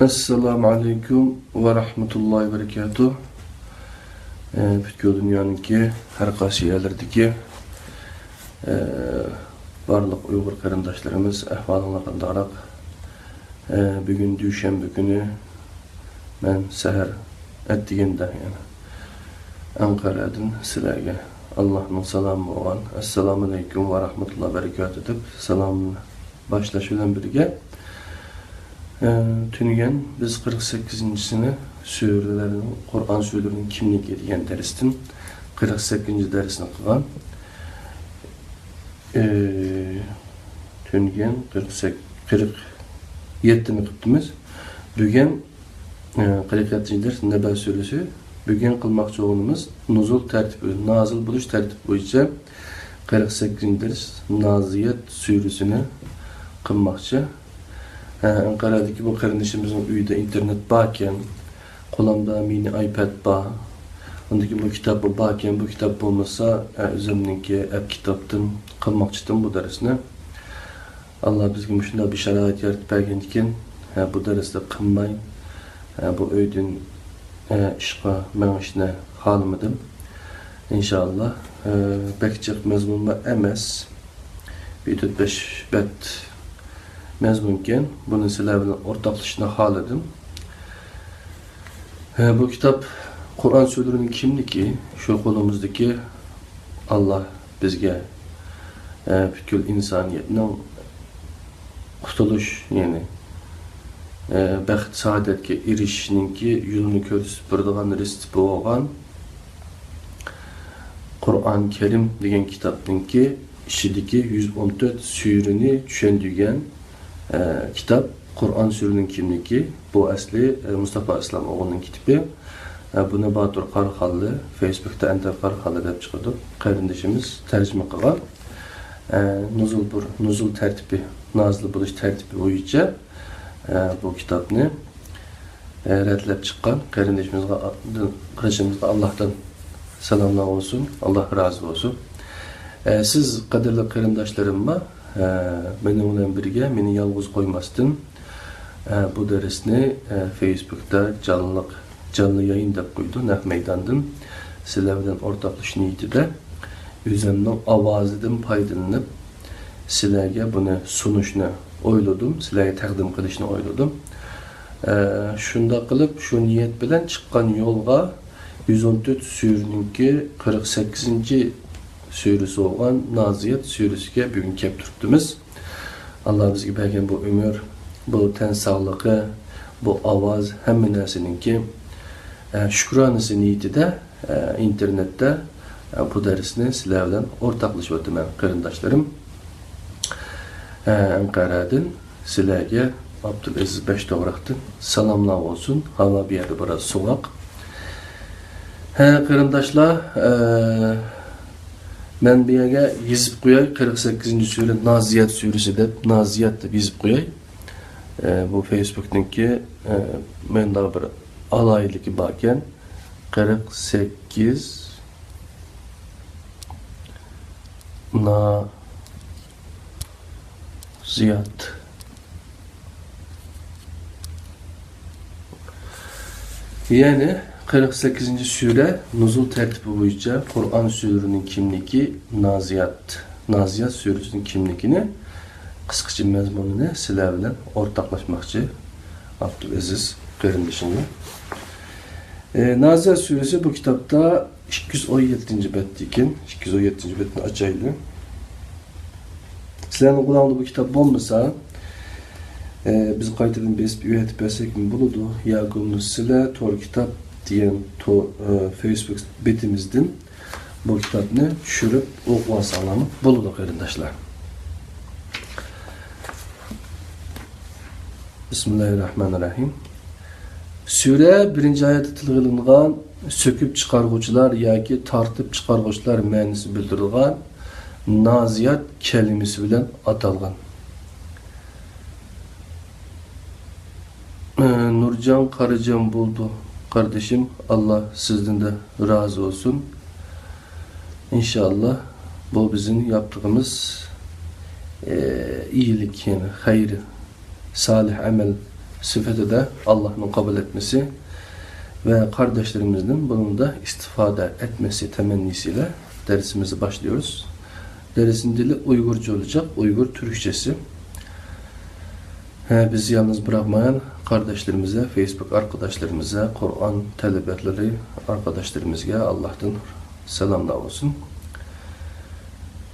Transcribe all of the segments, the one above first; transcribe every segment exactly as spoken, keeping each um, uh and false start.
ئەسسالامۇ ئەلەيكۇم ۋە رەھمەتۇللاھى ۋە بەرىكاتۇھ. ئە، پۈتكۈل دۇنيانىڭكى ھەر قايسى يەرلىرىدىكى، ئە، بارلىق ئۇيغۇر قېرىنداشلىرىمىز، ئەھۋالىڭلار قانداقراق؟ ئە، بۈگۈن دۈشەنبە كۈنى، مەن سەھەر ئەتىگەندە، يەنى ئەنقەرەدىن سىلەرگە ئاللاھنىڭ سالامى بولغان، ئەسسالامۇ ئەلەيكۇم ۋە رەھمەتۇللاھى ۋە بەرىكاتۇھ دەپ سالام باشلاش بىلەن بىرگە، ئە، تۈنۈگۈن بىز قىرىق سەككىزىنچىسىنى سۈرىلەرنىڭ، قۇرئان سۈرىلىرىنىڭ كىملىكى دېگەن دەرستىن قىرىق سەككىزىنچى دەرسنى قىلغان. ئە، تۈنۈگۈن قىرىق سەككىز، قىرىق يەتتىنى قىپتىمىز. بۈگۈن، ئە، قىرىق يەتتىنچى دەرس نەبە سۈرىسى. بۈگۈن قىلماقچى بولغىنىمىز نۇزۇل تەرتىپى، نازىل بولۇش تەرتىپى بويىچە قىرىق سەككىزىنچى دەرس نازىيەت سۈرىسىنى قىلماقچى. ھە، ئەنقەرەدىكى بۇ قېرىندىشىمىزنىڭ ئۆيىدە ئىنتېرنېت باركەن، قولۇمدا مىنى ئايپەد بار. ئۇندىكى بۇ كىتاب باركەن، بۇ كىتاب بولمىسا، ھە، ئۆزۈمنىڭكى ئەپ كىتابتىن قىلماقچىدىم بۇ دەرسنى. ئاللا بىزگە مۇشۇنداق بىر شارائىت يارىتىپ بەرگەنكىن، ھە، بۇ دەرسنى قىلماي، ھە، بۇ ئۆيدىن، ھە، ئىشقا مېڭىشنى خالىمىدىم. ئىنشائاللا، ھە، بەك جىق مەزمۇنمۇ ئەمەس. بىر تۆت بەش بەت مەزمۇنكەن، بۇنى سىلەر بىلەن ئورتاقلىشىشنى خالىدىم. ھە، بۇ كىتاب قۇرئان سۈرىلىرىنىڭ كىملىكى، شۇ قولىمىزدىكى، ئاللا بىزگە، ھە، پۈتكۈل ئىنسانىيەتنىڭ قۇتۇلۇش، يەنى، ھە، بەخت سائادەتكە ئېرىشىشنىڭكى يولىنى كۆرسىتىپ بېرىدىغان رېتسېپى بولغان قۇرئان كەرىم دېگەن كىتابنىڭكى ئىچىدىكى يۈز ئون تۆت سۈرىنى چۈشەندۈرگەن، ئە، كىتاب قۇرئان سۈرىنىڭ كىملىكى. بۇ ئەسلى، ئە، مۇستافا ئىسلام ئوغلىنىڭ كىتابى. ئە، بۇنى باتۇر قاراخانلى، فېيسبۇكتا ئەنتەر قاراخانلى دەپ چىقىدۇ، قېرىندىشىمىز تەرجىمە قىلغان. ئە، نۇزۇل بۇر-، نۇزۇل تەرتىپى، نازىل بولۇش تەرتىپى بويىچە، ئە، بۇ كىتابنى ئە، رەتلەپ چىققان قېرىندىشىمىزغا، قېرىندىشىمىزغا ئاللاھتىن سالاملار بولسۇن، ئاللاھ رازى بولسۇن. ئە، سىز قەدىرلىك قېرىنداشلىرىمغا، ئە، مېنىڭ بىلەن بىرگە، مېنى يالغۇز قويماستىن، ئە، بۇ دەرسنى، ئە، فېيسبۇكتا جانلىق، جانلى يايىن دەپ قويىدۇ، نەق مەيداندىن سىلەر بىلەن ئورتاقلىشىش نىيىتىدە ئۆزۈمنىڭ ئاۋازىدىن پايدىلىنىپ، سىلەرگە بۇنى سۇنۇشنى ئويلىدىم، سىلەرگە تەقدىم قىلىشنى ئويلىدىم. ئە، شۇنداق قىلىپ، شۇ نىيەت بىلەن چىققان يولغا يۈز ئون تۆت سۈرىنىڭكى قىرىق سەككىزىنچى سۈرىسى بولغان نازىيەت سۈرىسىگە بۈگۈن كەپ تۇرۇپتىمىز. ئاللا بىزگە بەرگەن بۇ ئۆمۈر، بۇ تەن ساغلىقى، بۇ ئاۋاز، ھەممە نەرسىنىڭكى، ئە، شۈكرانىسى نىيىتىدە ئىنتېرنېتتا بۇ دەرسنى سىلەر بىلەن ئورتاقلىشىۋاتىمەن، قېرىنداشلىرىم. ئەنقەرەدىن سىلەرگە ئابدۇلئەزىز بەشتوغراقتىن سالاملار بولسۇن. ھاۋا بۇ يەردە بىراز سوغۇق. ھە، قېرىنداشلار، ئە، مەن بۇ يەرگە يېزىپ قوياي، قىرىق سەككىزىنچى سۈرە نازىيەت سۈرىسى دەپ، نازىيەت دەپ يېزىپ قوياي. ئە، بۇ فېيسبۇكنىڭكى، ئە، مۇنداق بىر ئالاھىدىلىكى باركەن. قىرىق سەككىز نازىيەت. يەنى قىرىق سەككىزىنچى سۈرە نۇزۇل تەرتىپى بويىچە قۇرئان سۈرىلىرىنىڭ كىملىكى نازىيەت. نازىيەت سۈرىسىنىڭ كىملىكىنى، قىسقىچە مەزمۇنىنى سىلەر بىلەن ئورتاقلاشماقچى، ئابدۇلئەزىز قېرىندىشىمنى. ئى، نازىيەت سۈرىسى بۇ كىتابتا ئىككى يۈز ئون يەتتىنچى بەتتىكەن. ئىككى يۈز ئون يەتتىنچى بەتنى ئاچايلى. سىلەرنىڭ قولۇڭلاردا بۇ كىتاب بولمىسا، ئى، بىز قايتىدىن بېسىپ ئۆگىتىپ بەرسەكمۇ بولىدۇ. ياكى بولمىسا سىلەر تور كىتاب دېگەن تور، ئى، فېيسبۇك بېتىمىزدىن بۇ كىتابنى چۈشۈرۈپ ئوقۇۋالساڭلارمۇ بولىدۇ، قېرىنداشلار. بىسمىللاھىر راھمانىر راھىم. سۈرە بىرىنچى ئايەتتە تىلغا ئېلىنغان سۆكۈپ چىقارغۇچىلار ياكى تارتىپ چىقارغۇچىلار مەنىسى بىلدۈرىدىغان نازىيات كەلىمىسى بىلەن ئاتالغان. ئە، نۇرجان قاراجان بولدى، قاردىشىم، ئاللا سىزدىن دە رازى بولسۇن. ئىنشائاللا، بۇ بىزنىڭ ياپتىغىمىز، ئە، ئىيىلىك، يەنى خەير، سالىھ ئەمەل سۈپىتىدە ئاللاھنىڭ قوبۇل ئەتمىسى ۋە قارداشلىرىمىزنىڭ بۇنىڭدا ئىستىفادە ئەتمىسى تەمەننىسى ئىلە دەرسىمىزنى باشلىيورۇز. دەرسنىڭ تىلى ئۇيغۇرچە بولىچاق، ئۇيغۇر تۈركچىسى. ھە، بىز يالنىز بىراقمايان قارداشلىرىمىزغا، فېيسبۇك ئارقىداشلىرىمىزغا، قۇرئان تەلىبەتلىرى ئارقىداشلىرىمىزغا ئاللاھتىن سالاملار بولسۇن.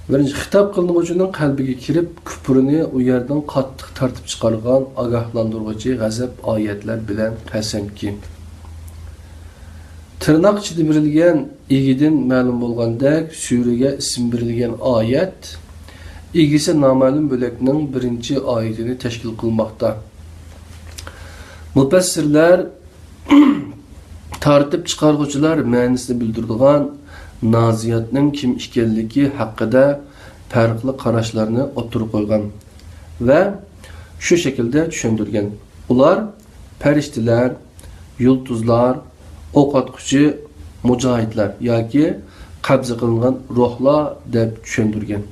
بىرىنچى، خىتاب قىلىنغۇچىنىڭ قەلبىگە كىرىپ، كۇپرىنى ئۇ يەردىن قاتتىق تارتىپ چىقارغان ئاگاھلاندۇرغۇچى غەزەپ ئايەتلەر بىلەن قەسەمكى. تىرناق ئىچىدە بېرىلگەن ئىگىدىن مەلۇم بولغاندەك، سۈرىگە ئىسىم بېرىلگەن ئايەت ئىگىسى نامەلۇم بۆلەكنىڭ بىرىنچى ئايىتىنى تەشكىل قىلماقتا. مۇپەسسىرلەر تارتىپ چىقارغۇچىلار مەنىسىنى بىلدۈرىدىغان نازىياتنىڭ كىم ئىكەنلىكى ھەققىدە پەرقلىق قاراشلارنى ئوتتۇرىغا قويغان ۋە شۇ شەكىلدە چۈشەندۈرگەن. ئۇلار پەرىشتىلەر، يۇلتۇزلار، ئوق ئاتقۇچى مۇجاھىدلار ياكى قەبزە قىلىنغان روھلار دەپ چۈشەندۈرگەن.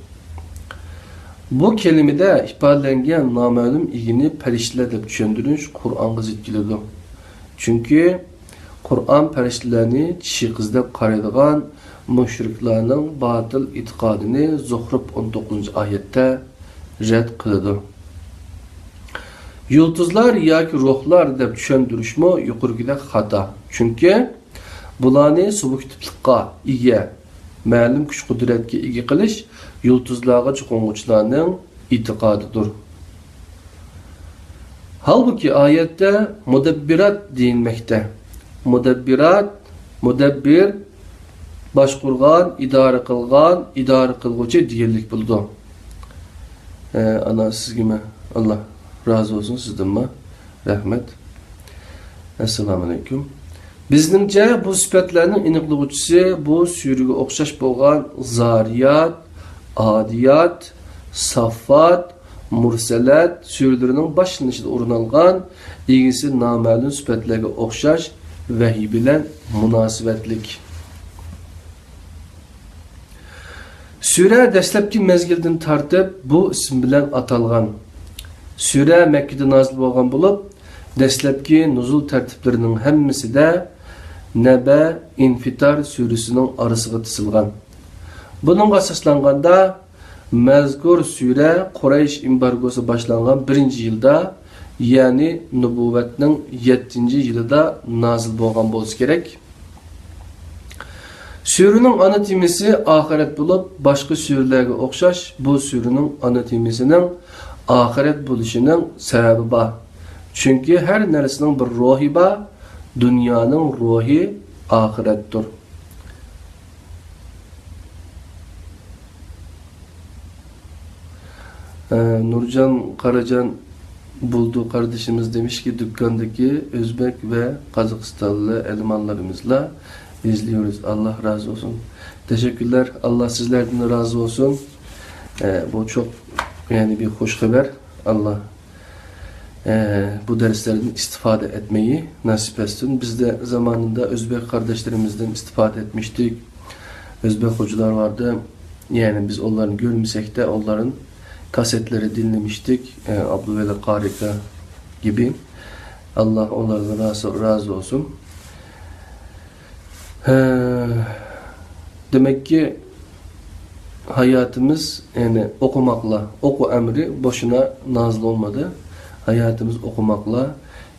بۇ كەلىمىدە ئىپادىلەنگەن نامەلۇم ئىگىنى پەرىشتىلەر دەپ چۈشەندۈرۈش قۇرئانغا زىت كېلىدۇ. چۈنكى قۇرئان پەرىشتىلەرنى چىشى قىز دەپ قارايدىغان مۇشرىكلارنىڭ باتىل ئېتىقادىنى زۇخرۇف ئون توققۇزىنچى ئايەتتە رەت قىلىدۇ. يۇلتۇزلار ياكى روھلار دەپ چۈشەندۈرۈشمۇ يۇقىرىقىدەك خاتا. چۈنكى بۇلارنى سۇبيېكتىپلىققا ئىگە، مەلۇم كۈچ-قۇدرەتكە ئىگە قىلىش يۇلتۇزلارغا چوقۇنغۇچىلارنىڭ ئېتىقادىدۇر. ھالبۇكى، ئايەتتە مۇدەببىرات دېيىلمەكتە. مۇدەببىرات، مۇدەببىر، باشقۇرغان، ئىدارە قىلغان، ئىدارە قىلغۇچى دېگەنلىك بولىدۇ. ئە، ئانا، سىزگىمۇ ئاللا رازى بولسۇن، سىزدىنمۇ. رەھمەت. ئەسسالامۇئەلەيكۇم. بىزنىڭچە، بۇ سۈپەتلەرنىڭ ئېنىقلىغۇچىسى بۇ سۈرىگە ئوخشاش بولغان زارىيات، ئادىيات، ساففات، مۇرسەلەت سۈرىلىرىنىڭ باشلىنىشىدا ئورۇن ئالغان ئىگىسى نامەلۇم سۈپەتلەرگە ئوخشاش ۋەھىي بىلەن مۇناسىۋەتلىك. سۈرە دەسلەپكى مەزگىلدىن تارتىپ بۇ ئىسىم بىلەن ئاتالغان. سۈرە مەككىدە نازىل بولغان بولۇپ، دەسلەپكى نۇزۇل تەرتىپلىرىنىڭ ھەممىسىدە نەبە، ئىنفىتار سۈرىسىنىڭ ئارىسىغا تىزىلغان. بۇنىڭغا ئاساسلانغاندا، مەزكۇر سۈرە قۇرەيش ئېمبارگوسى باشلانغان بىرىنچى يىلدا، يەنى نۇبۇۋۋەتنىڭ يەتتىنچى يىلىدا نازىل بولغان بولسا كېرەك. سۈرىنىڭ ئانا تېمىسى ئاخىرەت بولۇپ، باشقا سۈرىلەرگە ئوخشاش بۇ سۈرىنىڭ ئانا تېمىسىنىڭ ئاخىرەت بولۇشىنىڭ سەۋەبى بار. چۈنكى ھەر نەرسىنىڭ بىر روھى بار، دۇنيانىڭ روھى ئاخىرەتتۇر. ئە، نۇرجان قاراجان بولدى قاردىشىمىز دېمىشكى، دۇكاندىكى ئۆزبەك ۋە قازاقىستانلى ئەلمانلىرىمىزلا ئىزلىيورۇز. ئاللا رازى بولسۇن. تەشەككۈرلەر. ئاللا سىزلەردىن رازى بولسۇن. ئە، بۇ چوق، يەنى بىر خوش خەۋەر. ئاللا ئە، بۇ دەرسلەردىن ئىستىفادە ئەتمەيى ناسىپ ئەتسۇن. بىز دە زامانىدا ئۆزبەك قارداشلىرىمىزدىن ئىستىفادە ئەتمىشتىك. ئۆزبەك خوجىلار باردى. يەنى بىز ئۇلارنى كۆرمىسەكتە، ئۇلارنىڭ كاسېتلىرى دىنلىمىشتىك. ئە، ئابدۇۋەلى قارىكا گىبى. ئاللا ئۇلاردىن رازى، رازى بولسۇن. ھە، دېمەككى، ھاياتىمىز، يەنى ئوقۇماقلا، ئوقۇ ئەمرى بوشۇنا نازىل بولمىدى. ھاياتىمىز ئوقۇماقلا.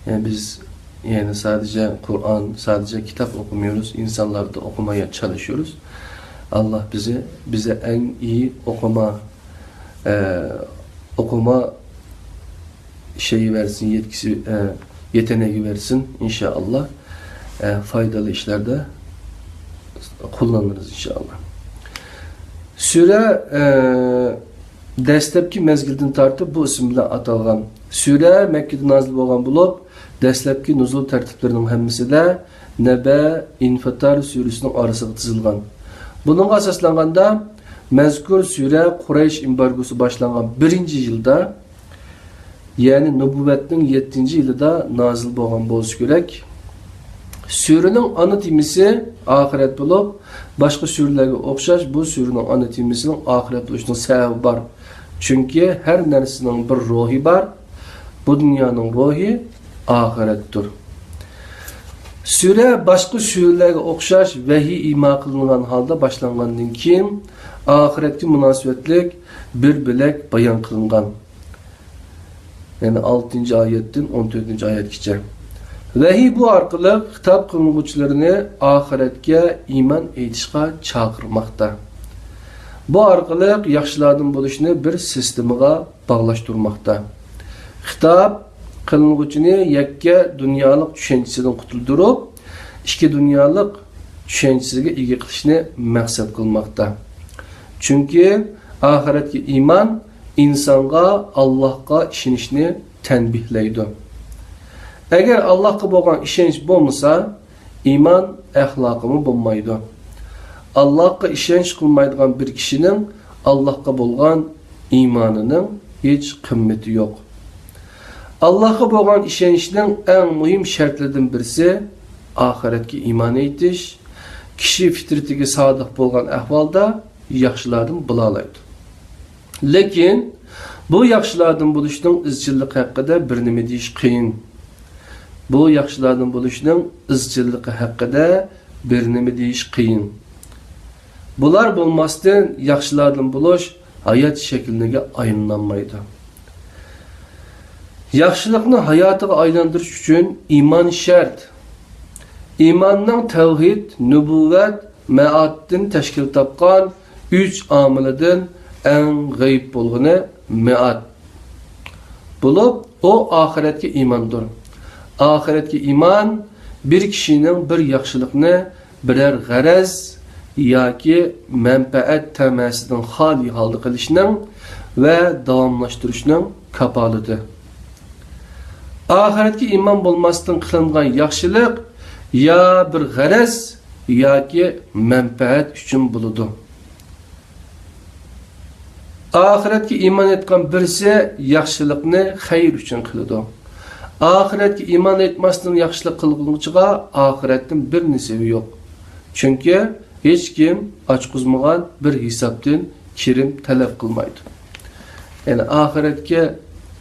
يەنى بىز، يەنى سادىجە قۇرئان، سادىجە كىتاب ئوقۇمايمىز، ئىنسانلاردا ئوقۇمايا چالىشىمىز. ئاللا بىزى، بىزە ئەڭ ئىيى ئوقۇما، ئە، ئوقۇما شېيى بەرسۇن، يەتكۈسى، ئە، يېتەنەگى بەرسۇن، ئىنشائاللا. ئە، پايدىلىق ئىشلاردا قوللىنىمىز، ئىنشائاللا. سۈرە، ئە، دەسلەپكى مەزگىلدىن تارتىپ بۇ ئىسىم بىلەن ئاتالغان. سۈرە مەككىدە نازىل بولغان بولۇپ، دەسلەپكى نۇزۇل تەرتىپلىرىنىڭ ھەممىسىدە نەبە، ئىنفىتار سۈرىسىنىڭ ئارىسىغا تىزىلغان. بۇنىڭغا ئاساسلانغاندا، مەزكۇر سۈرە قۇرەيش ئېمبارگوسى باشلانغان بىرىنچى يىلدا، يەنى نۇبۇۋۋەتنىڭ يەتتىنچى يىلىدا نازىل بولغان بولسا كېرەك. سۈرىنىڭ ئانا تېمىسى ئاخىرەت بولۇپ، باشقا سۈرىلەرگە ئوخشاش بۇ سۈرىنىڭ ئانا تېمىسىنىڭ ئاخىرەت بولۇشىنىڭ سەۋەبى بار. چۈنكى ھەر نەرسىنىڭ بىر روھى بار. بۇ دۇنيانىڭ روھى ئاخىرەتتۇر. سۈرە باشقا سۈرىلەرگە ئوخشاش ۋەھىي ئىما قىلىنغان ھالدا باشلانغاندىن كېيىن، ئاخىرەتكە مۇناسىۋەتلىك بىر بۆلەك بايان قىلىنغان. يەنى ئالتىنچى ئايەتتىن ئون تۆتىنچى ئايەتكىچە. ۋەھىي بۇ ئارقىلىق خىتاب قىلىنغۇچىلىرىنى ئاخىرەتكە ئىمان ئېيتىشقا چاقىرماقتا. بۇ ئارقىلىق ياخشىلاردىن بولۇشنى بىر سىستېمىغا باغلاشتۇرماقتا. خىتاب قىلىنغۇچىنى يەككە دۇنيالىق چۈشەنچىسىدىن قۇتۇلدۇرۇپ، ئىككى دۇنيالىق چۈشەنچىسىگە ئىگە قىلىشنى مەقسەت قىلماقتا. چۈنكى ئاخىرەتكە ئىمان ئىنسانغا ئاللاھقا ئىشىنىشنى تەنبىھلەيدۇ. ئەگەر ئاللاھقا بولغان ئىشەنچ بولمىسا، ئىمان ئەخلاقىمۇ بولمايدۇ. ئاللاھقا ئىشەنچ قىلمايدىغان بىر كىشىنىڭ ئاللاھقا بولغان ئىمانىنىڭ ھېچ قىممىتى يوق. ئاللاھقا بولغان ئىشەنچنىڭ ئەڭ مۇھىم شەرتلىرىدىن بىرسى ئاخىرەتكە ئىمان ئېيتىش. كىشى فىترىتىگە سادىق بولغان ئەھۋالدا ياخشىلاردىن بولالايدۇ. لېكىن بۇ ياخشىلاردىن بولۇشنىڭ ئىزچىللىقى ھەققىدە بىر نېمە دېيىش قىيىن. بۇ ياخشىلاردىن بولۇشنىڭ ئىزچىللىقى ھەققىدە بىر نېمە دېيىش قىيىن. بۇلار بولماستىن ياخشىلاردىن بولۇش ھايات شەكلىگە ئايلىنالمايدۇ. ياخشىلىقنى ھاياتىغا ئايلاندۇرۇش ئۈچۈن ئىمان شەرت. ئىماننىڭ تەۋھىد، نۇبۇۋۋەت، مەئاتتىن تەشكىل تاپقان ئۈچ ئامىلىدىن ئەڭ غەيىب بولغىنى مەئات بولۇپ، ئۇ ئاخىرەتكە ئىماندۇر. ئاخىرەتكە ئىمان بىر كىشىنىڭ بىر ياخشىلىقنى بىرەر غەرەز ياكى مەنپەئەت تەمەسىدىن خالىي ھالدا قىلىشنىڭ ۋە داۋاملاشتۇرۇشنىڭ كاپالىتى. ئاخىرەتكە ئىمان بولماستىن قىلىنغان ياخشىلىق يا بىر غەرەز ياكى مەنپەئەت ئۈچۈن بولىدۇ. ئاخىرەتكە ئىمان ئېيتقان بىرسى ياخشىلىقنى خەير ئۈچۈن قىلىدۇ. ئاخىرەتكە ئىمان ئېيتماستىن ياخشىلىق قىلغۇچىغا ئاخىرەتتىن بىر نېسىۋى يوق. چۈنكى ھېچكىم ئاچقۇزمىغان بىر ھېسابتىن كىرىم تەلەپ قىلمايدۇ. يەنى ئاخىرەتكە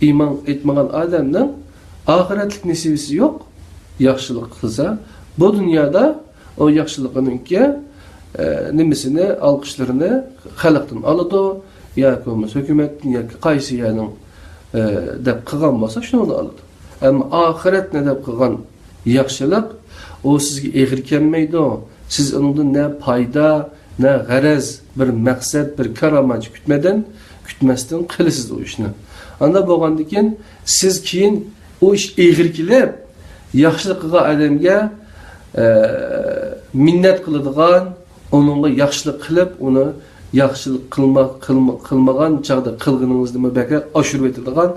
ئىمان ئېيتمىغان ئادەمنىڭ ئاخىرەتلىك نېسىۋىسى يوق. ياخشىلىق قىلسا، بۇ دۇنيادا ئۇ ياخشىلىقىنىڭكى، ئە، نېمىسىنى، ئالقىشلىرىنى خەلقتىن ئالىدۇ، ياكى بولمىسا ھۆكۈمەتتىن ياكى قايسى يەرنىڭ، ئە، دەپ قىلغان بولسا، شۇنىڭدىن ئالىدۇ. ئەمما ئاخىرەتنى دەپ قىلغان ياخشىلىق، ئۇ سىزگە ئېغىر كەلمەيدۇ. سىز ئۇنىڭدىن نە پايدا، نە غەرەز، بىر مەقسەت، بىر كارامەت كۈتمەدىن، كۈتمەستىن قىلىسىز ئۇ ئىشنى. ئانداق بولغاندىكىن، سىز كېيىن ئۇ ئىش ئېغىر كېلىپ، ياخشىلىق قىلغان ئادەمگە، ئە، مىننەت قىلىدىغان، ئۇنىڭغا ياخشىلىق قىلىپ، ئۇنى ياخشىلىق قىلما-، قىلما-، قىلمىغان چاغدا قىلغىنىڭىزنىمۇ بەكرەك ئاشۇرۇۋېتىدىغان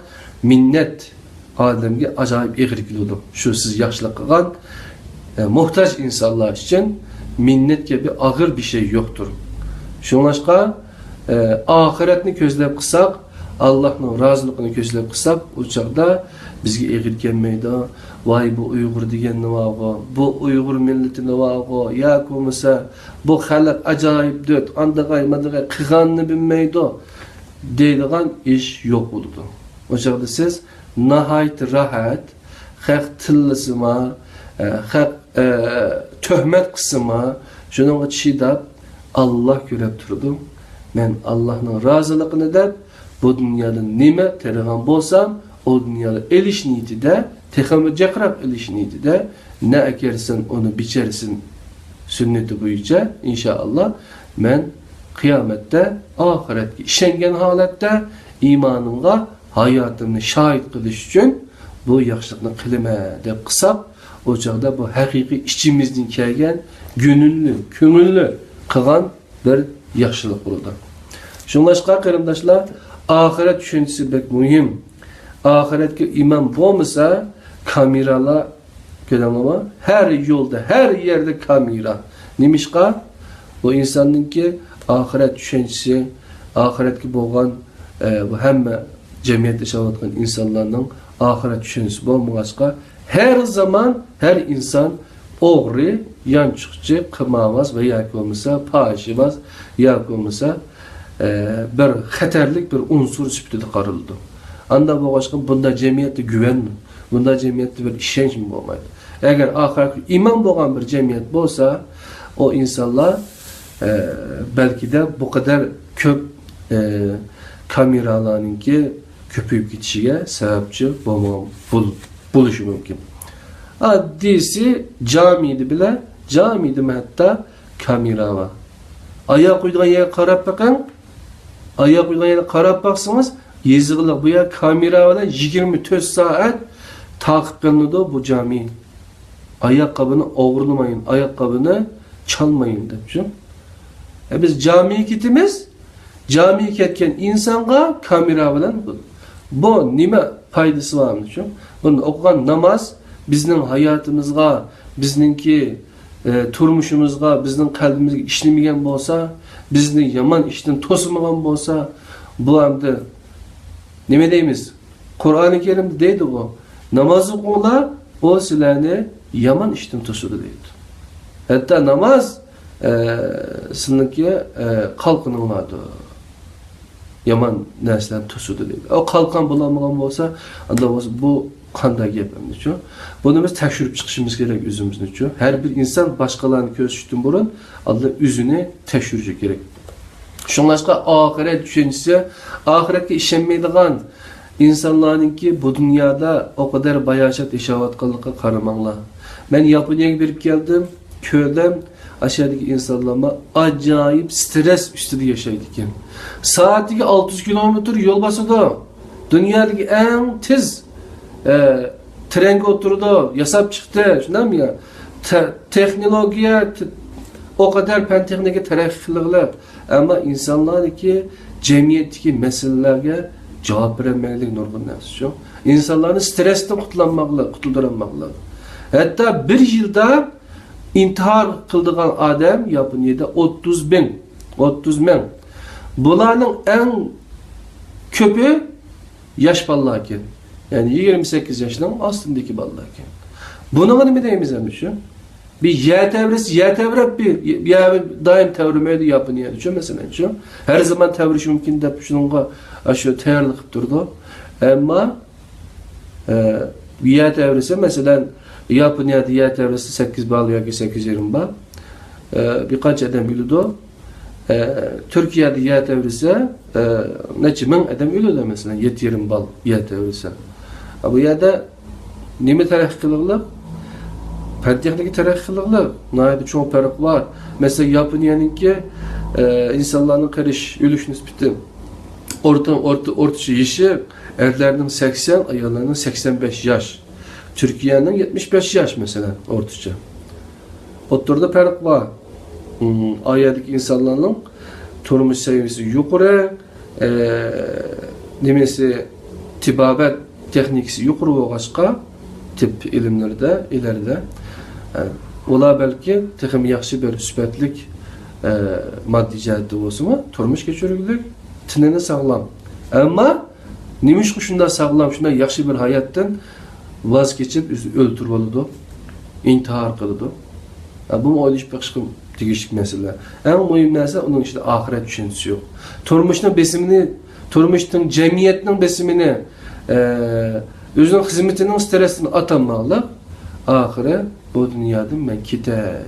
مىننەت ئادەمگە ئاجايىپ ئېغىر كېلىدۇ. شۇ سىز ياخشىلىق قىلغان، ئە، موھتاج ئىنسانلار ئۈچۈن مىننەت كەبى ئاغىر بىر شەي يوقتۇر. شۇڭلاشقا، ئە، ئاخىرەتنى كۆزلەپ قىلساق، ئاللاھنىڭ رازىلىقىنى كۆزلەپ قىلساق، ئۇ چاغدا بىزگە ئېغىر كەلمەيدۇ. ۋاي، بۇ ئۇيغۇر دېگەن نېماغۇ؟ بۇ ئۇيغۇر مىللىتى نېماغۇ؟ ياكى بولمىسا، بۇ خەلق ئاجايىپ دۆت، ئاندىغاي، ماندىغاي قىلغاننى بىلمەيدۇ، دەيدىغان ئىش يوق بولىدۇ. ئۇ چاغدا سىز ناھايىتى راھەت، خەق تىللىسىما، ئە، خەق، ئە، تۆھمەت قىلسىما، شۇنىڭغا چىداپ، ئاللا كۆرۈپ تۇرىدۇ. مەن ئاللانىڭ رازىلىقىنى دەپ، بۇ دۇنيادا نېمە تېرىغان بولسام، ئۇ دۇنيادا ئېلىش نىيىتىدە، تېخىمۇ جىقراق ئېلىش نىيىتىدە، نە ئەكەرسەن، ئۇنى بىچەرسەن سۈننىتى بويىچە، ئىنشائاللا، مەن قىيامەتتە ئاخىرەتكە ئىشەنگەن ھالەتتە ئىمانىمغا ھاياتىمنى شاھىت قىلىش ئۈچۈن بۇ ياخشىلىقنى قىلىمەن دەپ قىلساق، ئۇ چاغدا بۇ ھەقىقىي ئىچىمىزدىن كەلگەن گۈنۈللۈك، كۆڭۈللۈك قىلغان بىر ياخشىلىق بولىدۇ. شۇڭلاشقا قېرىنداشلار، ئاخىرەت چۈشەنچىسى بەك مۇھىم. ئاخىرەتكە ئىمان بولمىسا، كامېرالار، كۆردۈڭلارمۇ؟ ھەر يولدا، ھەر يەردە كامېرا. نېمىشقا؟ بۇ ئىنساننىڭكى ئاخىرەت چۈشەنچىسى، ئاخىرەتكە بولغان، ئە، بۇ ھەممە جەمئىيەتتە ياشاۋاتقان ئىنسانلارنىڭ ئاخىرەت چۈشەنچىسى بولمىغاچقا، ھەر زامان، ھەر ئىنسان ئوغرى، يانچۇقچى، قىمارۋاز ۋە ياكى بولمىسا پاھىشىۋاز، ياكى بولمىسا، ئە، بىر خەتەرلىك بىر ئۇنسۇر سۈپىتىدە قارىلىدۇ. ئانداق بولغاچقا، بۇنداق جەمئىيەتتە گۇۋەن، بۇنداق جەمئىيەتتە بىر ئىشەنچمۇ بولمايدۇ. ئەگەر ئاخىرەتكە ئىمان بولغان بىر جەمئىيەت بولسا، ئۇ ئىنسانلار، ئە، بەلكىدە بۇ قەدەر كۆپ، ئە، كامېرالارنىڭكى كۆپىيىپ كېتىشىگە سەۋەبچى بولمىغان بول-، بولۇشى مۇمكىن. ئاددىيسى جامىدا بىلە، جامىدىمۇ ھەتتا كامېرا بار. ئاياغ قويىدىغان يەرگە قاراپ بېقىڭ. ئاياغ قويىدىغان يەرگە قاراپ باقسىڭىز، يېزىقلىق بۇ يەر كامېرا بىلەن يىگىرمە تۆت سائەت تاقىپ قىلىنىدۇ بۇ جامى. ئاياققابىنى ئوغرىلىمايىن، ئاياققابىنى چالمايىن دەپ شۇ. ئە، بىز جامىگە كېتىمىز، جامىگە كەتكەن ئىنسانغا كامېرا بىلەن بۇ، بۇ نېمە پايدىسى بار شۇ؟ بۇنى ئوقۇغان ناماز بىزنىڭ ھاياتىمىزغا، بىزنىڭكى، ئە، تۇرمۇشىمىزغا، بىزنىڭ قەلبىمىزگە ئىشلىمىگەن بولسا، بىزنى يامان ئىشتىن توسىمىغان بولسا، بۇ ئەمدى نېمە دەيمىز؟ قۇرئانى كەرىمدە دەيدىغۇ، ناماز ئوقۇڭلار، ئۇ سىلەرنى يامان ئىشتىن توسىدۇ دەيدۇ. ھەتتا ناماز، ئە، سىلىنىڭكى، ئە، قالقىنىڭلاردۇر. يامان نەرسىلەرنى توسىدۇ دەيدۇ. ئۇ قالقان بولالمىغان بولسا، ئانداق بولسا بۇ قانداق گەپ ئەمدىچۇ؟ بۇنى بىز تەكشۈرۈپ چىقىشىمىز كېرەك ئۆزىمىزنىچۇ. ھەر بىر ئىنسان باشقىلارنى كۆرسىتىشتىن بۇرۇن ئالدىن ئۆزىنى تەكشۈرۈشى كېرەك. شۇڭلاشقا ئاخىرەت چۈشەنچىسى، ئاخىرەتكە ئىشەنمەيدىغان ئىنسانلارنىڭكى بۇ دۇنيادا ئۇ قەدەر باياشات ياشاۋاتقانلىقىغا قارىماڭلار. مەن ياپونىيەگە بېرىپ كەلدىم، كۆردۈم، ئاشۇ يەردىكى ئىنسانلارمۇ ئاجايىپ سترېس ئۈستىدە ياشايدىكەن. سائىتىگە ئالتە يۈز كىلومېتىر يول باسىدۇ. دۇنيادىكى ئەڭ تېز، ئە، ترېنگە ئولتۇرىدۇ، ياساپ چىقتى، شۇنداقمۇ يا؟ تە-، تېخنولوگىيە ت-، ئۇ قەدەر پەن تېخنىكا تەرەققىي قىلغىلى، ئەمما ئىنسانلاردىكى جەمئىيەتتىكى مەسىلىلەرگە جاۋاب بېرەلمەيدىغان نۇرغۇن نەرسە شۇ. ئىنسانلارنى سترېستىن قۇتۇلالماقلىق، قۇتۇلدۇرالماقلىق. ھەتتا بىر يىلدا ئىنتىھار قىلىدىغان ئادەم ياپونىيەدە ئوتتۇز مىڭ، ئوتتۇز مىڭ. بۇلارنىڭ ئەڭ كۆپى ياش بالىلاركەن. يەنى يىگىرمە سەككىز ياشنىڭ ئاستىدىكى بالىلاركەن. بۇنىڭغا نېمە دەيمىز ئەمدى شۇ؟ بىر يەر تەۋرىسە، يەر تەۋرەپ بىر، يەر دائىم تەۋرىمەيدۇ ياپونىيەدە شۇ، مەسىلەن شۇ. ھەر زامان تەۋرىشى مۇمكىن دەپ شۇنىڭغا شۇ تەييارلىق قىلىپ تۇرىدۇ. ئەمما، ئە، يەر تەۋرىسە، مەسىلەن، ياپونىيەدە يەر تەۋرىسە سەككىز بال ياكى سەككىز يېرىم بال، ئە، بىر قانچە ئادەم ئۆلىدۇ. ئە، تۈركىيەدە يەر تەۋرىسە، ئە، نەچچە مىڭ ئادەم ئۆلىدۇ، مەسىلەن، يەتتە يېرىم بال يەر تەۋرىسە. ئە، بۇ يەردە نېمە تەرەققىي قىلغىلىق؟ پەن تېخنىكا تەرەققىي قىلغىلىق. ناھايىتى چوڭ پەرق بار. مەسىلەن، ياپونىيەنىڭكى، ئە، ئىنسانلارنىڭ قېرىش، ئۆلۈش نىسبىتى، ئورتا، ئورتا، ئورتىچە يېشى ئەرلەرنىڭ سەكسەن، ئاياللارنىڭ سەكسەن بەش ياش. تۈركىيەنىڭ يەتمىش بەش ياش، مەسىلەن، ئورتىچە. ئوتتۇرىدا پەرق بار. ئۇ يەردىكى ئىنسانلارنىڭ تۇرمۇش سەۋىيەسى يۇقىرى، ئە، نېمىسى، تېبابەت تېخنىكىسى يۇقىرى بولغاچقا، تېببىي ئىلىملىرىدە ئىلەردە، ئە، ئۇلار بەلكى تېخىمۇ ياخشى بىر سۈپەتلىك، ئە، ماددىي جەھەتتە بولسىمۇ، تۇرمۇش كەچۈرگۈلۈك، تېنىنى ساغلام. ئەمما نېمىشقا شۇنداق ساغلام، شۇنداق ياخشى بىر ھاياتتىن ۋاز كېچىپ، ئۆزىنى ئۆلتۈرۈۋالىدۇ، ئىنتىھار قىلىدۇ. ھە، بۇمۇ ئويلىشىپ بېقىشقا تېگىشلىك مەسىلە. ئەڭ مۇھىم نەرسە، ئۇنىڭ ئىچىدە ئاخىرەت چۈشەنچىسى يوق. تۇرمۇشنىڭ بېسىمىنى، تۇرمۇشنىڭ، جەمئىيەتنىڭ بېسىمىنى، ئە، ئۆزىنىڭ خىزمىتىنىڭ سترېسىنى ئاتالماقلىق، ئاخىرى بۇ دۇنيادىن مەن كېتەي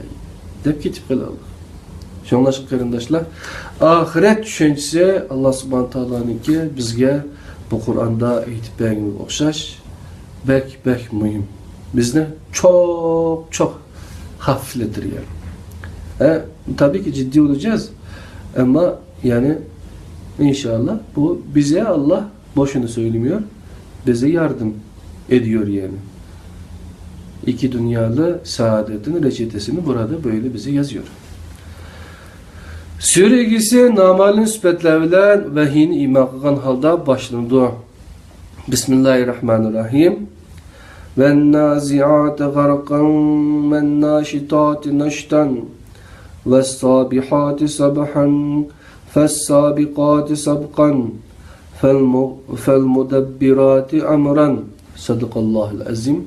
دەپ كېتىپ قېلىدۇ. شۇڭلاشقا قېرىنداشلار، ئاخىرەت چۈشەنچىسى ئاللا سۇبھانە تائالانىڭكى بىزگە بۇ قۇرئاندا ئېيتىپ بەرگىنىگە ئوخشاش بەك، بەك مۇھىم. بىزنى چوق، چوق خەۋپلەندۈرگەن. ھە، تەبىئىيكى جىددىي بولىدىكەن، ئەمما يەنى ئىنشائاللا بۇ بىزگە ئاللا بوشۇنا سۆيلىمىيور، بىزگە ياردەم ئېدىيور يەنى. ئىكى دۇنيالىق سائادەتنىڭ رەچېتىسىنى بۇرادە بۆيلە بىزگە يازىيور. سۈرە ئىگىسى نامەلۇم سۈپەتلەر بىلەن ۋەھىينى ئىما قىلغان ھالدا باشلىنىدۇ. بىسمىللاھىررەھمانىررەھىم. والنازعات غرقا والناشطات نشطا والسابحات سبحا فالسابقات سبقا فالم-، فالمدبرات أمرا. صدق الله العظيم.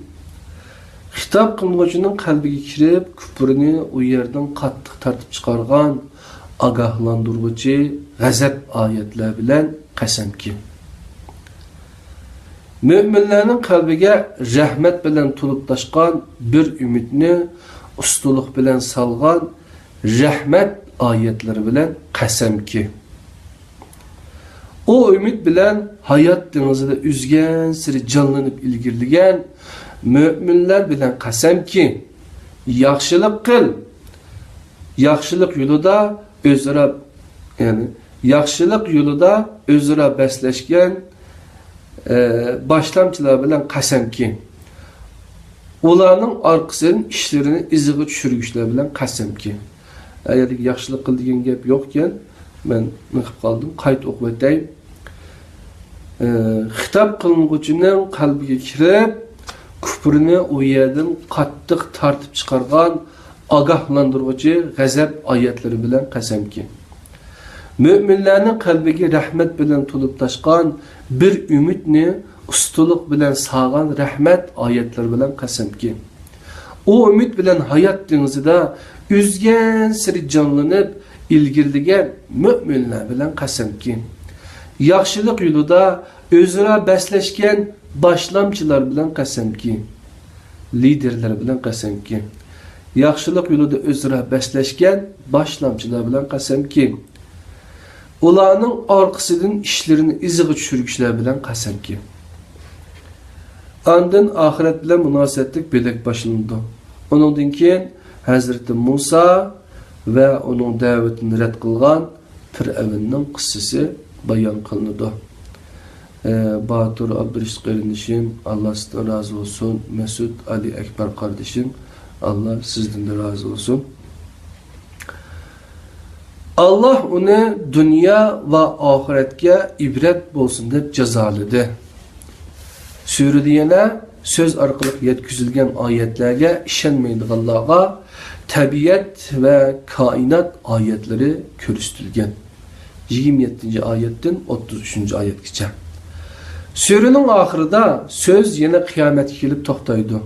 خىتاب قىلىنغۇچىنىڭ قەلبىگە كىرىپ، كۇپرىنى ئۇ يەردىن قاتتىق تارتىپ چىقارغان ئاگاھلاندۇرغۇچى غەزەپ ئايەتلەر بىلەن قەسەمكى. مۆمىنلەرنىڭ قەلبىگە رەھمەت بىلەن تولۇپ تاشقان بىر ئۈمىدنى ئۇستىلىق بىلەن سالغان رەھمەت ئايەتلىرى بىلەن قەسەمكى، ئۇ ئۈمىد بىلەن ھايات دېڭىزىدا ئۈزگەنسېرى جانلىنىپ ئىلگىرىلىگەن مۆمىنلەر بىلەن قەسەمكى، ياخشىلىق قىل، ياخشىلىق يولىدا ئۆزئارا، يەنى ياخشىلىق يولىدا ئۆزئارا بەسلەشكەن، ئە، باشلامچىلار بىلەن قەسەمكى، ئۇلارنىڭ ئارقىسىدىن ئىشلىرىنى ئىزىغا چۈشۈرگۈچىلەر بىلەن قەسەمكى. ئە، يەردىكى ياخشىلىق قىل دېگەن گەپ يوقكەن، مەن مېڭىپ قالدىم، قايتا ئوقۇۋېتەي. ئە، خىتاب قىلىنغۇچىنىڭ قەلبىگە كىرىپ، كۇپرىنى ئۇ يەردىن قاتتىق تارتىپ چىقارغان ئاگاھلاندۇرغۇچى غەزەپ ئايەتلىرى بىلەن قەسەمكى، مۆمىنلەرنىڭ قەلبىگە رەھمەت بىلەن تولۇپ تاشقان بىر ئۈمىدنى ئۇستىلىق بىلەن ساغان رەھمەت ئايەتلىرى بىلەن قەسەمكى، ئۇ ئۈمىد بىلەن ھايات دېڭىزىدا ئۈزگەنسېرى جانلىنىپ ئىلگىرىلىگەن مۆمىنلەر بىلەن قەسەمكى، ياخشىلىق يولىدا ئۆزئارا بەسلەشكەن باشلامچىلار بىلەن قەسەمكى، لىدېرلەر بىلەن قەسەمكى، ياخشىلىق يولىدا ئۆزئارا بەسلەشكەن باشلامچىلار بىلەن قەسەمكى، ئۇلارنىڭ ئارقىسىدىن ئىشلىرىنى ئىزىغا چۈشۈرگۈچىلەر بىلەن قەسەمكى. ئاندىن ئاخىرەت بىلەن مۇناسىۋەتلىك بۆلەك باشلىنىدۇ. ئۇنىڭدىن كېيىن ھەزرىتى مۇسا ۋە ئۇنىڭ دەۋىتىنى رەت قىلغان پىرئەۋننىڭ قىسسىسى بايان قىلىنىدۇ. ئە، باتۇر ئابدۇرېشىت قېرىندىشىم، ئاللا سىزدىن رازى بولسۇن. مەسۇت ئالى ئەكبەر قاردىشىم، ئاللا سىزدىن رازى بولسۇن. ئاللا ئۇنى دۇنيا ۋە ئاخىرەتكە ئىبرەت بولسۇن دەپ جازالىدى. سۈرىدە يەنە سۆز ئارقىلىق يەتكۈزۈلگەن ئايەتلەرگە ئىشەنمەيدىغانلارغا تەبىئەت ۋە كائىنات ئايەتلىرى كۆرسىتىلگەن. يىگىرمە يەتتىنچى ئايەتتىن ئوتتۇز ئۈچىنچى ئايەتكىچە. سۈرىنىڭ ئاخىرىدا سۆز يەنە قىيامەتكە كېلىپ توختايدۇ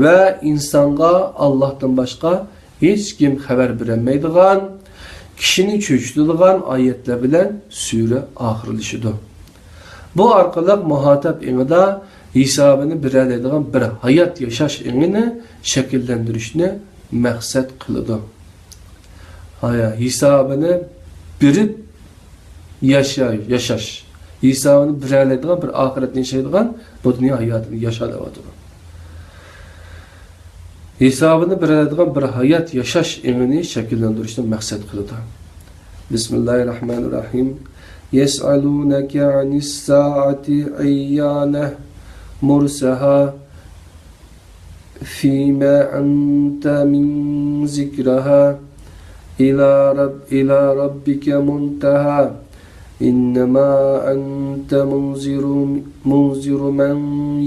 ۋە ئىنسانغا ئاللاھتىن باشقا ھېچكىم خەۋەر بېرەلمەيدىغان، كىشىنى چۆچۈتىدىغان ئايەتلەر بىلەن سۈرە ئاخىرلىشىدۇ. بۇ ئارقىلىق مۇھاتەپ ئېڭىدا ھېسابىنى بېرەلەيدىغان بىر ھايات ياشاش ئېڭىنى شەكىللەندۈرۈشنى مەقسەت قىلىدۇ. ھايا، ھېسابىنى بېرىپ ياشاي-، ياشاش. ھېسابىنى بېرەلەيدىغان بىر ئاخىرەتنى ياشايدىغان، بۇ دۇنيا ھاياتىنى ياشا دەۋاتىدۇ. ھېسابىنى بېرەلەيدىغان بىر ھايات ياشاش ئېڭىنى شەكىللەندۈرۈشنى مەقسەت قىلىدۇ. بىسمىللاھىررەھمانىررەھىم. يەسئەلۇنەكە ئەنىسسائەتى ئەييانە مۇرسەھا. فيم أنت من ذكرها إلى رب إلى ربك منتهى إنما أنت منذر منذر من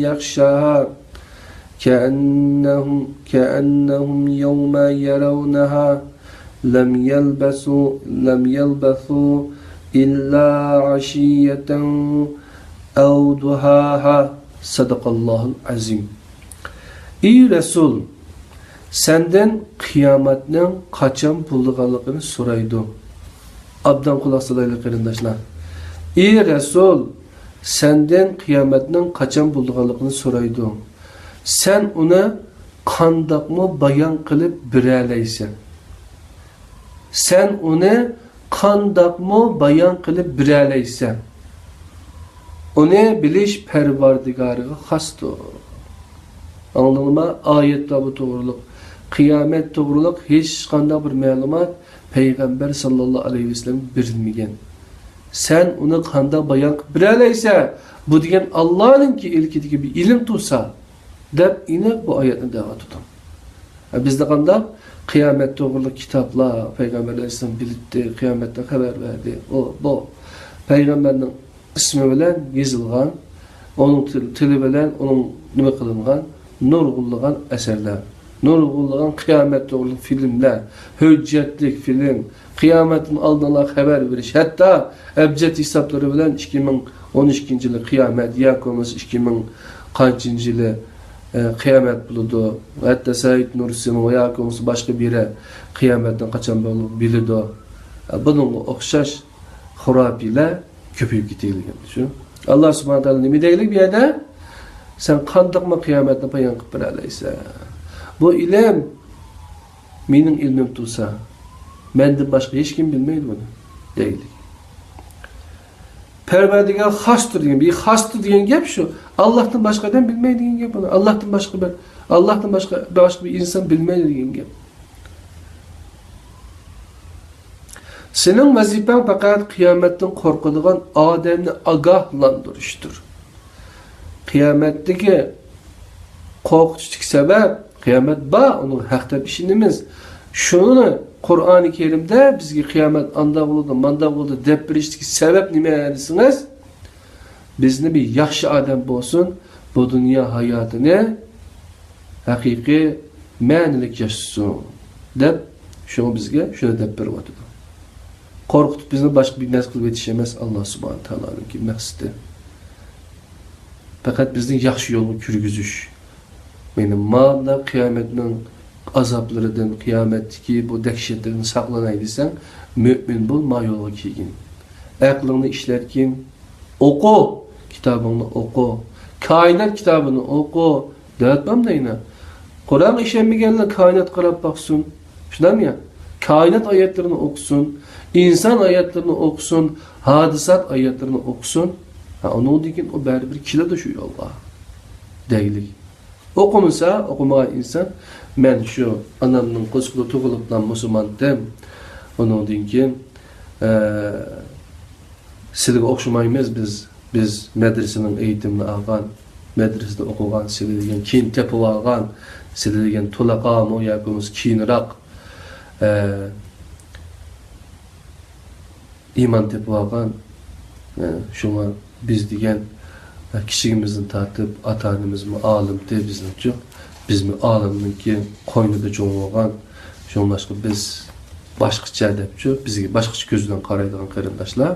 يخشاها كأنهم كأنهم يوم يرونها لم يلبثوا لم يلبثوا إلا عشية أو ضحاها. صدق الله العظيم. ئى رەسۇل، سەندىن قىيامەتنىڭ قاچان بولىدىغانلىقىنى سورايدۇ. ئابدان قۇلاق سالايلى، قېرىنداشلار. ئى رەسۇل، سەندىن قىيامەتنىڭ قاچان بولىدىغانلىقىنى سورايدۇ. سەن ئۇنى قانداقمۇ بايان قىلىپ بېرەلەيسەن؟ سەن ئۇنى قانداقمۇ بايان قىلىپ بېرەلەيسەن؟ ئۇنى بىلىش پەرۋەردىگارىغا خاستۇر. ئاڭلىدىڭلارمۇ؟ ئايەتلەر بۇ توغرۇلۇق، قىيامەت توغرۇلۇق ھېچقانداق بىر مەلۇمات پەيغەمبەر ساللاللاھۇ ئەلەيھى ۋەسەللەمگە بېرىلمىگەن. سەن ئۇنى قانداق بايان قىلىپ بېرەلەيسەن؟ بۇ دېگەن ئاللانىڭكى ئىلكىدىكى بىر ئىلىم تۇرسا، دەپ ئېنىق بۇ ئايەتنى دەۋاتىدۇ. بىزدە قانداق؟ قىيامەت توغرىلىق كىتابلار، پەيغەمبەر ئەلەيھىسسالام بىلىتتى، قىيامەتتىن خەۋەر بەردى. ئۇ، بۇ پەيغەمبەرنىڭ ئىسمى بىلەن يېزىلغان، ئۇنىڭ تىل-، تىلى بىلەن ئۇنىڭ نېمە قىلىنغان نۇرغۇنلىغان ئەسەرلەر، نۇرغۇنلىغان قىيامەت توغرىلىق فىلىملەر، ھۆججەتلىك فىلىم، قىيامەتتىن ئالدىنلا خەۋەر بېرىش، ھەتتا ئەبجەد ھېسابلىرى بىلەن ئىككى مىڭ ئون ئىككىنچى يىلى قىيامەت ياكى بولمىسا ئىككى مىڭ قانچىنچى يىلى، ئە، قىيامەت بولىدۇ. ھەتتا سەئىد نۇرسىمۇ ياكى بولمىسا باشقا بىرى قىيامەتنىڭ قاچان بولۇپ بىلىدۇ. ئە، بۇنىڭغا ئوخشاش خۇراپىيلەر كۆپىيىپ كېتىۋاتىدىكەن شۇ. ئاللا سۇبھانە تائالا نېمە دەيلىك بۇ يەردە؟ سەن قانداقمۇ قىيامەتنى بايان قىلىپ بېرەلەيسەن؟ بۇ ئىلىم مېنىڭ ئىلمىم تۇرسا، مەندىن باشقا ھېچكىم بىلمەيدۇ بۇنى، دەيلىك. پەرۋەردىگار خاستۇر دېگەن، بۇ خاستۇر دېگەن گەپ شۇ. ئاللاھتىن باشقا ئادەم بىلمەيدۇ دېگەن گەپ بۇنى. ئاللاھتىن باشقا بىر، ئاللاھتىن باشقا، باشقا بىر ئىنسان بىلمەيدۇ دېگەن گەپ. سېنىڭ ۋەزىپەڭ پەقەت قىيامەتتىن قورقىدىغان ئادەمنى ئاگاھلاندۇرۇشتۇر. قىيامەتتىكى قورقۇتۇشتىكى سەۋەب، قىيامەت بار، ئۇنىڭ ھەق دەپ ئىشىنىمىز. شۇنى قۇرئانى كەرىمدە بىزگە قىيامەت ئانداق بولىدۇ، مانداق بولىدۇ دەپ بېرىشتىكى سەۋەب نېمە دېسىڭىز، بىزنى بىر ياخشى ئادەم بولسۇن، بۇ دۇنيا ھاياتىنى ھەقىقىي مەنىلىك ياشىسۇن دەپ، شۇڭا بىزگە شۇنى دەپ بېرىۋاتىدۇ. قورقۇتۇپ بىزنى باشقا بىر نەرسە قىلىپ ئېتىش ئەمەس ئاللا سۇبھانە تائالانىڭكى مەقسىتى. پەقەت بىزنى ياخشى يولغا كىرگۈزۈش. مېنى مانداق قىيامەتنىڭ ئازابلىرىدىن، قىيامەتتىكى بۇ دەھشەتلىرىدىن ساقلىناي دېسەڭ، مۆمىن بول، ما يولغا كىرگىن. ئەقلىڭنى ئىشلەتكىن، ئوقۇ، كىتابىڭنى ئوقۇ، كائىنات كىتابىنى ئوقۇ، دەۋەتمەمدۇ يەنە؟ قۇرئانغا ئىشەنمىگەنلەر كائىناتقا قاراپ باقسۇن. شۇنداقمۇ يا؟ كائىنات ئايەتلىرىنى ئوقۇسۇن، ئىنسان ئايەتلىرىنى ئوقۇسۇن، ھادىسات ئايەتلىرىنى ئوقۇسۇن. ھە، ئۇنىڭدىن كېيىن ئۇ بەرىبىر كېلىدۇ شۇ يولغا. دەيلىك. ئوقۇمىسا، ئوقۇمىغان ئىنسان، مەن شۇ ئانامنىڭ قورسىقىدا تۇغۇلۇپلا مۇسۇلمانتىم. ئۇنىڭدىن كېيىن، ئە، سىلىگە ئوخشىمايمىز بىز. بىز مەدرىسىنىڭ ئېيتىمىنى ئالغان، مەدرىسىدە ئوقۇغان، سىلى دېگەن كىيىن تېپىۋالغان، سىلى دېگەن تولىقامۇ ياكى بولمىسا كېيىنراق، ئە، ئىمان تېپىۋالغان. ئە، شۇڭا بىز دېگەن، ئە، كىچىكىمىزدىن تارتىپ ئاتا-ئانىمىزمۇ ئالىمتى بىزنىڭچۇ. بىزمۇ ئالىمنىڭكى قوينىدا چوڭ بولغان. شۇڭلاشقا بىز باشقىچە دەپچۇ، بىزگە باشقىچە كۆز بىلەن قارايدىغان قېرىنداشلار،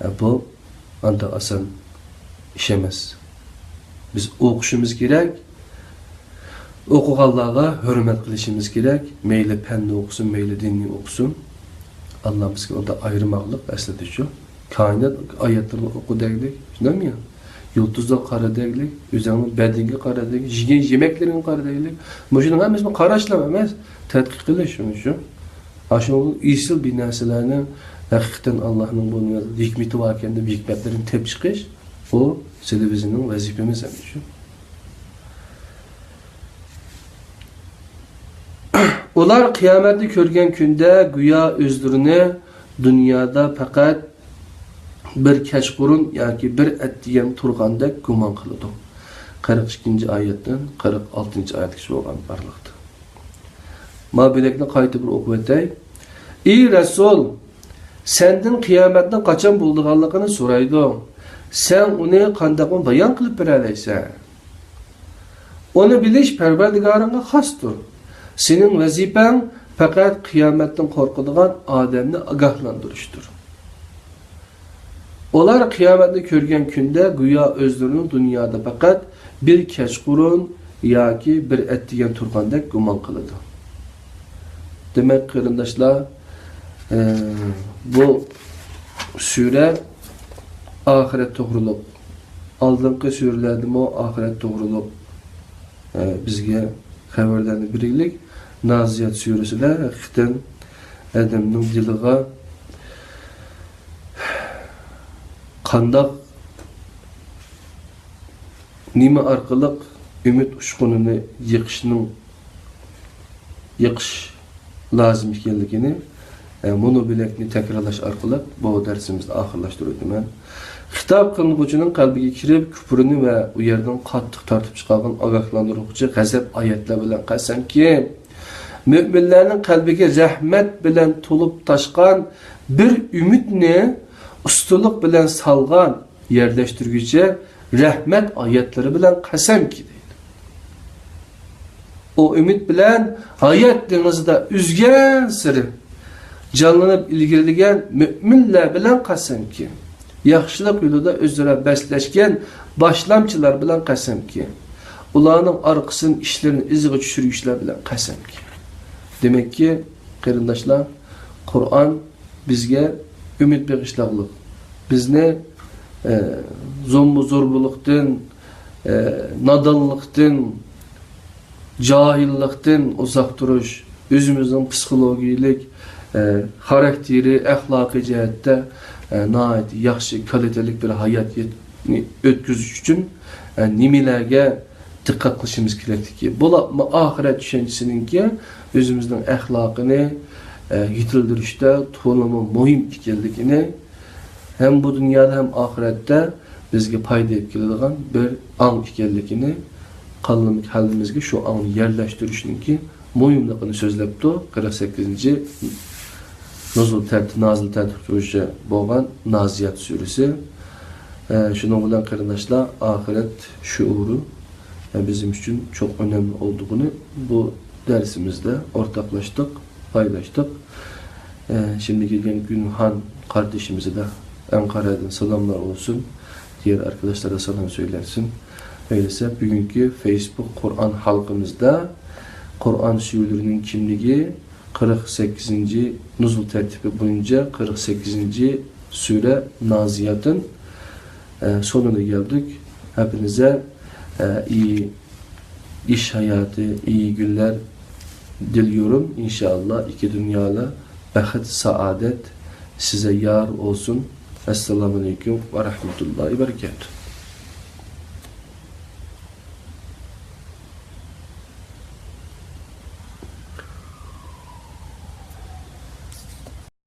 ئە، بۇ ئاندا ئاسان ئىش ئەمەس. بىز ئوقۇشىمىز كېرەك، ئوقۇغانلارغا ھۆرمەت قىلىشىمىز كېرەك. مەيلى پەننى ئوقۇسۇن، مەيلى دىننى ئوقۇسۇن. ئاللا بىزگە ئۇندا ئايرىماقلىق ئەسلىدىچۇ. كائىنات ئايەتلىرىنى ئوقۇ دەگلىك، شۇنداقمۇ يا؟ يۇلتۇزلارغا قارا دەگلىك، ئۆزۈڭنىڭ بەدىنىگە قارا دەگلىك، يېگەن يېمەكلىرىڭگە قارا دەگلىك. مۇشۇنىڭ ھەممىسىنى قاراشلا ئەمەس، تەتقىق قىلىش شۇنىڭ ئۈچۈن. ئاشۇ ئېسىل بىر نەرسىلەرنى ھەقىقەتەن ئاللانىڭ بۇ ھېكمىتى باركەن دەپ ھېكمەتلىرىنى تېپىپ چىقىش، بۇ سىلى بىزنىڭ ۋەزىپىمىز ھەممىشۇ. ئۇلار قىيامەتنى كۆرگەن كۈندە گويا ئۆزلىرىنى دۇنيادا پەقەت بىر كەچقۇرۇن ياكى بىر ئەتىگەن تۇرغاندەك گۇمان قىلىدۇ. قىرىق ئىككىنچى ئايەتتىن قىرىق ئالتىنچى ئايەتكىچە بولغان ئارىلىقتا. ما بۆلەكنى قايتا بىر ئوقۇۋەتەي. ئى رەسۇل، سەندىن قىيامەتنىڭ قاچان بولىدىغانلىقىنى سورايدۇ. سەن ئۇنى قانداقمۇ بايان قىلىپ بېرەلەيسەن؟ ئۇنى بىلىش پەرۋەردىگارىڭغا خاستۇر. سېنىڭ ۋەزىپەڭ پەقەت قىيامەتتىن قورقىدىغان ئادەمنى ئاگاھلاندۇرۇشتۇر. ئۇلار قىيامەتنى كۆرگەن كۈندە گويا ئۆزلىرىنىڭ دۇنيادا پەقەت بىر كەچقۇرۇن ياكى بىر ئەتىگەن تۇرغاندەك گۇمان قىلىدۇ. دېمەك، قېرىنداشلار، ئە، بۇ سۈرە ئاخىرەت توغرۇلۇق. ئالدىنقى سۈرىلەردىمۇ ئاخىرەت توغرۇلۇق، ئە، بىزگە خەۋەرلەرنى بېرىگلىك. نازىيات سۈرىسىدە ھەقىقەتەن ئادەمنىڭ دىلىغا قانداق، نېمە ئارقىلىق ئۈمىد ئۇچقۇنىنى يېقىشنىڭ، يېقىش لازىم ئىكەنلىكىنى، ئە، مۇنۇ بۆلەكنى تەكرارلاش ئارقىلىق بۇ دەرسىمىزنى ئاخىرلاشتۇرۇۋېتىمەن. خىتاب قىلىنغۇچىنىڭ قەلبىگە كىرىپ، كۇپرىنى ۋە ئۇ يەردىن قاتتىق تارتىپ چىقارغان ئاگاھلاندۇرغۇچى غەزەپ ئايەتلەر بىلەن قەسەمكى، مۆمىنلەرنىڭ قەلبىگە رەھمەت بىلەن تولۇپ تاشقان بىر ئۈمىدنى ئۇستىلىق بىلەن سالغان، يەرلەشتۈرگۈچى رەھمەت ئايەتلىرى بىلەن قەسەمكى، دەيدۇ. ئۇ ئۈمىد بىلەن ھايات دېڭىزىدا ئۈزگەنسېرى جانلىنىپ ئىلگىرىلىگەن مۆمىنلەر بىلەن قەسەمكى، ياخشىلىق يولىدا ئۆزئارا بەسلەشكەن باشلامچىلار بىلەن قەسەمكى، ئۇلارنىڭ ئارقىسىدىن ئىشلىرىنى ئىزىغا چۈشۈرگۈچىلەر بىلەن قەسەمكى. دېمەككى، قېرىنداشلار، قۇرئان بىزگە ئۈمىد بېغىشلاغلىق، بىزنى ئە، زومبا زوربىلىقتىن، ئە، نادانلىقتىن، جاھىللىقتىن ئۇزاق تۇرۇش، ئۆزىمىزنىڭ پسىخولوگىيەلىك، ئە، خاراكتېرى، ئەخلاقىي جەھەتتە، ئە، ناھايىتى ياخشى، كالىتېلىك بىر ھايات يەت-، ئۆتكۈزۈش ئۈچۈن، ئە، نېمىلەرگە دىققەت قىلىشىمىز كېرەكلىكى، بولۇپمۇ ئاخىرەت چۈشەنچىسىنىڭكى ئۆزىمىزنىڭ ئەخلاقىنى، ئە، يېتىلدۈرۈشتە تولىمۇ مۇھىم ئىكەنلىكىنى، ھەم بۇ دۇنيادا ھەم ئاخىرەتتە بىزگە پايدا ئېلىپ كېلىدىغان بىر ئاڭ ئىكەنلىكىنى، قالغان ھالىمىزگە شۇ ئاڭنى يەرلەشتۈرۈشنىڭكى مۇھىملىقىنى سۆزلەپتۇ. قىرىق سەككىزىنچى نۇزۇل تەرتىپ، نازىل تەرتىپ بويىچە بولغان نازىيات سۈرىسى. ئە، شۇنىڭ بىلەن قېرىنداشلار، ئاخىرەت شۇئۇرى، ئە، بىزىم ئۈچۈن چوڭ ئۆنەملىك بولغىنى بۇ دەرسىمىزدە ئورتاقلاشتۇق، پايلاشتۇق. ئە، شىمدە كەلگەن گۈلخان قاردىشىمىزغا ئەنقەرەدىن سالاملار بولسۇن، دىيەر ئاركىداشلارغا سالام سۆيلەرسىن. ئەيلىسە، بۈگۈنكى فېيسبۇك قۇرئان ھالقىمىزدا قۇرئان سۈرىلىرىنىڭ كىملىكى، قىرىق سەككىزىنچى نۇزۇل تەرتىپى بويىچە قىرىق سەككىزىنچى سۈرە نازىياتتىن، ئە، سونۇنا كەلدۇق. ھەپپىنىزە، ئە، ئى ئىش ھاياتى، ئىيى گۈنلەر دىلىيورۇم. ئىنشائاللا، ئىككى دۇنيالا بەخت، سائادەت سىزە يار بولسۇن. ئەسسالامۇئەلەيكۇم ۋە رەھمەتۇللاھى ۋە بەرىكاتۇھ.